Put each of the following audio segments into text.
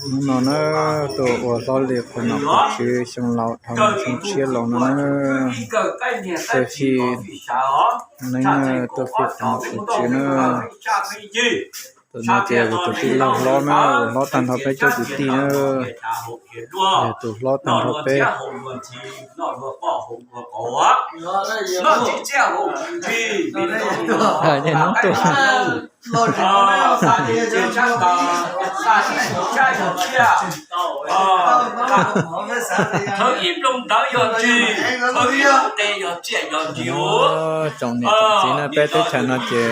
Hnub no na, tuaj ua hlob li qhov nom qhov tswv xyoo laus dhau xyoo tshiab los no na, tuaj fij neeb, tuaj fij qhov nom qhov tswv na. Tus no ces yog tus tij laug hlob na, ua hlob tag nrho peb cov kwv tij na, yog tus hlob tag nrho peb. Hnub tuaj tsoom niam tsoom txiv na, peb teb chaws no ces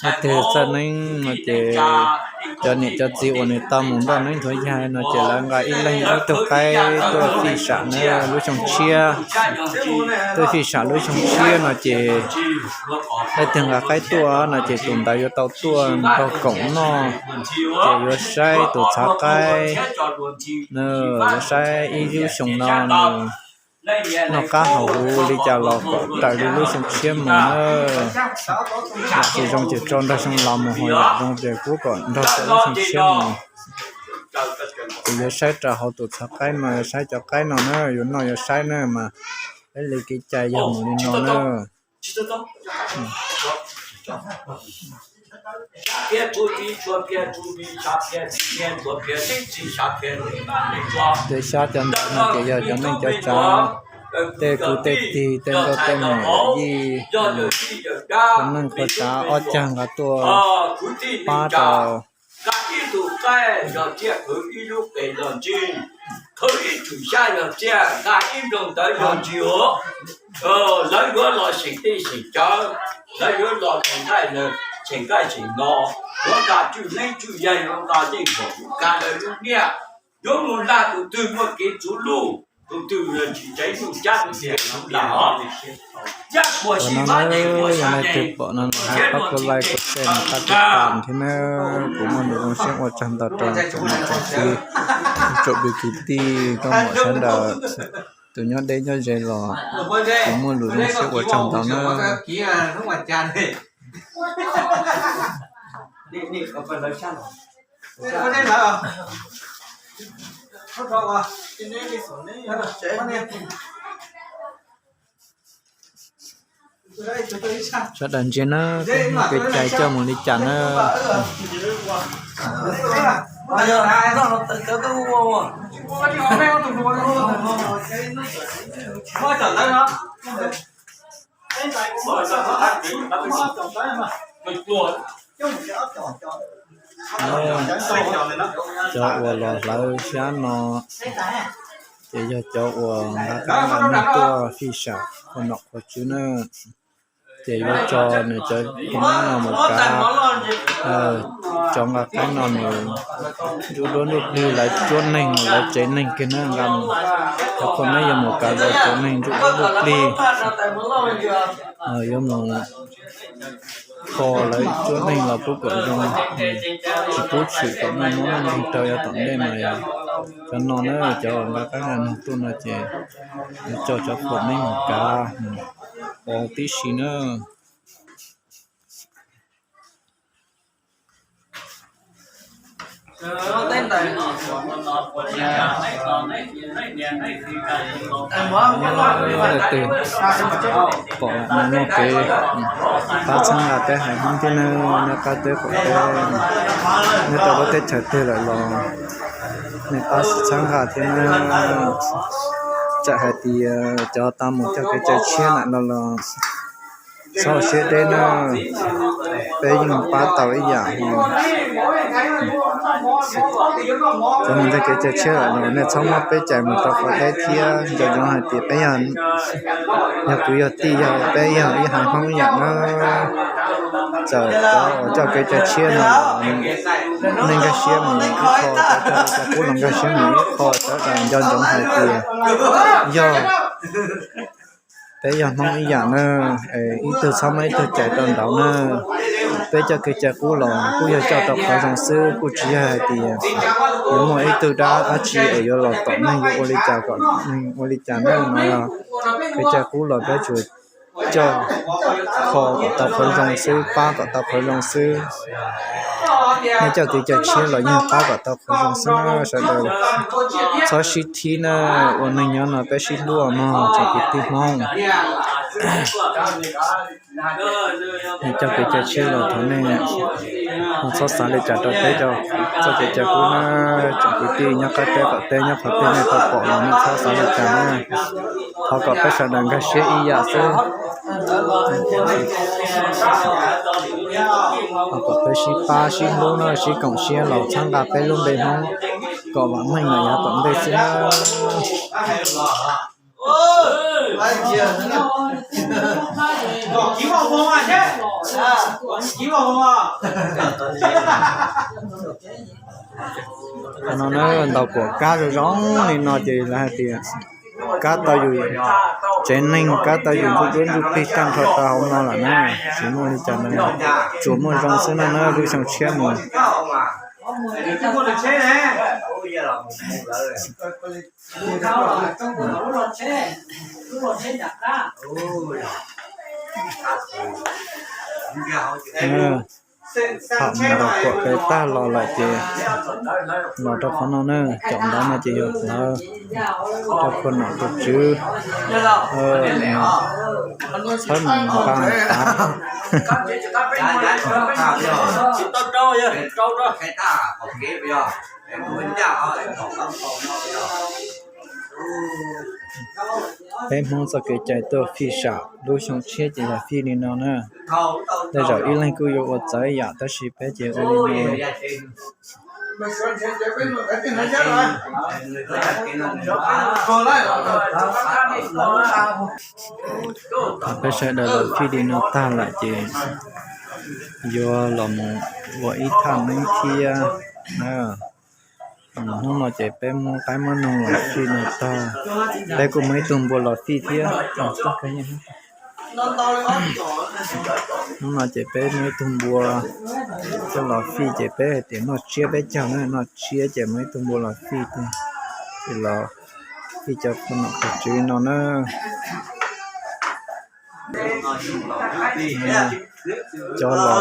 leej twg txawj neeb no ces cov niam cov txiv uas nws tau mus nroj neeb nrhuav yaig no ces lawv nqa ib leeg ib tug qaib tuaj fij sam na lub xyoo tshiab. Tuaj fij sam lub xyoo tshiab no ces leej twg nqa qaib tuaj no ces tus ntawd yuav tau tuaj nrog koom noj, ces yuav saib tus txhav qaib, yuav saib ib lub xyoo no nws noj qab haus huv li cas los kom raws li lub xyoo tshiab mus na. Yam tsis zoo ces tso nrog xyoo los mus, ho yam zoo ces kuj kom nrog rau lub xyoo tshiab mus. Ces yuav saib rau hauv tus txhav qaib no, yuav saib cov qaib no na, yuav noj yuav saib na mas peb li kev cai yog mus li no na. Tej xyab cov ntawd no ces yog cov neej cov tsav, tej kwv tej tij, tej nkauj tej muam yij, cov neej qhov tsav ob cag nqa tuaj pab rau. Nqa ib tug qaib yog tiag, khwv ib lub qe yog ntsig, khwv ib tug xyab yog tiag, nqa ib nplooj ntawv yog ntsig os. Lawv yuav los seem teb seem chaw, lawv yuav los tseem nqaij, tseem nqaij tseem no, yuav nqa tswj neeb tswj yaig, yuav nqa yeej kom kav lawv lub niaj, yuav mus laj tus twg muaj kev txuv luj, tus twg tsis tseev luj cab tus twg tseev luj lam os. Ua no na, yog leej twg pom no hais pab kuv like kuv share kuv pab kuv pam thiab na. Kuv muaj lus zoo siab ua tsaug ntau rau tsoom niam tsoom txiv, tsoom phooj kwv tij nkauj muam sawv daws, tus nyob deb nyob ze los kuv muaj lus zoo siab ua tsaug ntau na. Sawv daws ntsia na, kev cai coj mus li cas na. Cov uas los hlawv xyab no ces yog cov uas nqa qaib nqa noog tuaj fij sam qhov nom qhov tswv na. Ces yuav tso nws cov qhua neeb no mus kav, cov nqa qaib no nws nruj duab nruj plig lawv cuab neeg lawv tsev neeg kiag na nqa mus. Cov qhua neeb yuav mus kav lawv tsev neeg nruj duab nruj plig, yuav mus kho lawv cuab neeg los pub kom zoo, tsis pub tshwm kom muaj mob muaj nkeeg rau yav tom ntej mas yog cov no na, cov uas nqa qaib nqa noog tuaj no ces yuav tso cov qhua neeb mus kav, mus ua tib si na. Leej twg pom no muaj kev pab txhawb nqa peb haiv Hmoob thiab na, nyob qab teb qaum teb, nyob rau lub teb chaws twg lawm los nej pab txhawb nqa thiab na. Txawm hais tias cov tau mus coj kev cai tshiab lawm no los txhob siab deb na, peb yeej pab tau ib yam. Cov mus ncog kev cai tshiab lawm no nej txhob muab peb cais mus rau qhov deb thiab. Nco ntsoov hais tias peb yog, yog kwv yog tij, yog peb yog ib haiv Hmoob ib yam na. Txawm cov uas coj kev cai tshiab no nej nkag siab mus ib qho, cov coj kev cai qub los nkag siab mus ib qho. Sawv daws nco ntsoov hais tias yog peb yog Hmoob ib yam na, ib tug txhob muab ib tug cais rau nraud na. Peb coj kev cai qub los kuj yog coj rau qhov zoo xwb, kuj tsis yog hais tias yuav muaj ib tug dab dab tsi es yuav los tom neeg yuav ua li cas kom neeg ua li cas na. No yog kev cai qub los peb tsuas coj kho kom tau qhov zoo xwb, pab kom tau qhov zoo xwb. Nej coj kev cai tshiab los yog pab kom tau qhov zoo xwb na sawv daws. Txhob sib thib na, ua neeg nyob no peb sib hlub mog tsoom kwv tij Hmoob. Nej coj kev cai tshiab los thov nej ho txhob xav li cas rau peb cov txoj kev cai qub na, tsoom kwv tij nyob qab teb qaum teb nyob qhov twg nej tau pom los nej txhob xav li cas na. Thov kom peb sawv daws nkag siab ib yam xwb. Thov kom peb sib pab sib hlub na, sib koom siab los txhawb nqa peb lub npe Hmoob kom vam meej los yav tom ntej xwb na. Qhov no na, ntaus kuam kab zoo zoo li no ces lawv hais tias kab tau yus tsev neeg, kab tau yus ntsuj duab ntsuj plig tag nrho tau hauv no lawm na. Tsis muaj li cas na, tsuas muaj zoo xwb no na, lub xyoo tshiab mus. Thaum ntaus kuam kab tag los lawm ces los rau qhov no na, caum ntawv no ces yog lawv rau khuv nom khuv tswv txhawb mus nqa tav. Peb Hmoob txoj kev cai tuaj fij sam lub xyoo tshiab ces yog fij li no na. Tej zaum ib leeg kuj yuav ua txawv yam tab sis peb ces ua li no. Thaum peb sawv daws los fij li no tag lawm ces yuav los mus ua ib thaj neeb thiab. Hnub no ces peb muab qaib muab noog los fij no tag, peb kuj muaj ib tug npua los fij thiab. Hnub no ces peb muaj ib tug npua coj los fij ces peb hais tias noj tsiab peb caug na, noj tsiab ces muaj ib tug npua los fij, ces los fij cov khuv nom khuv tswv no na. Cov los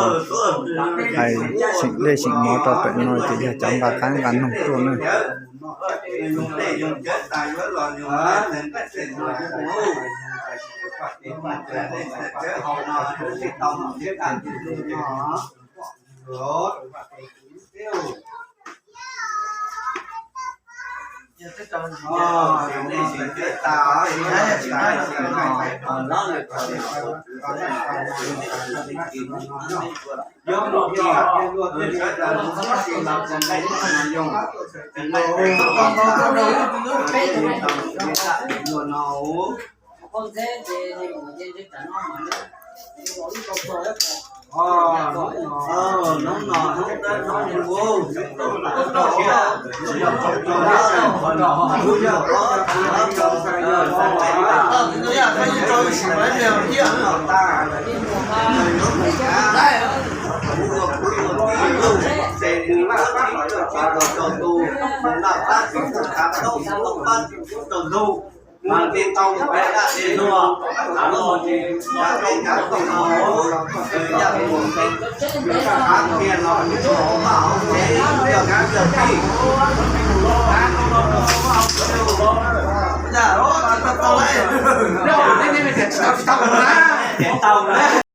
hais seem dej seem mov rau pem no ces yog cov nqa qaib nqa noog tuaj na.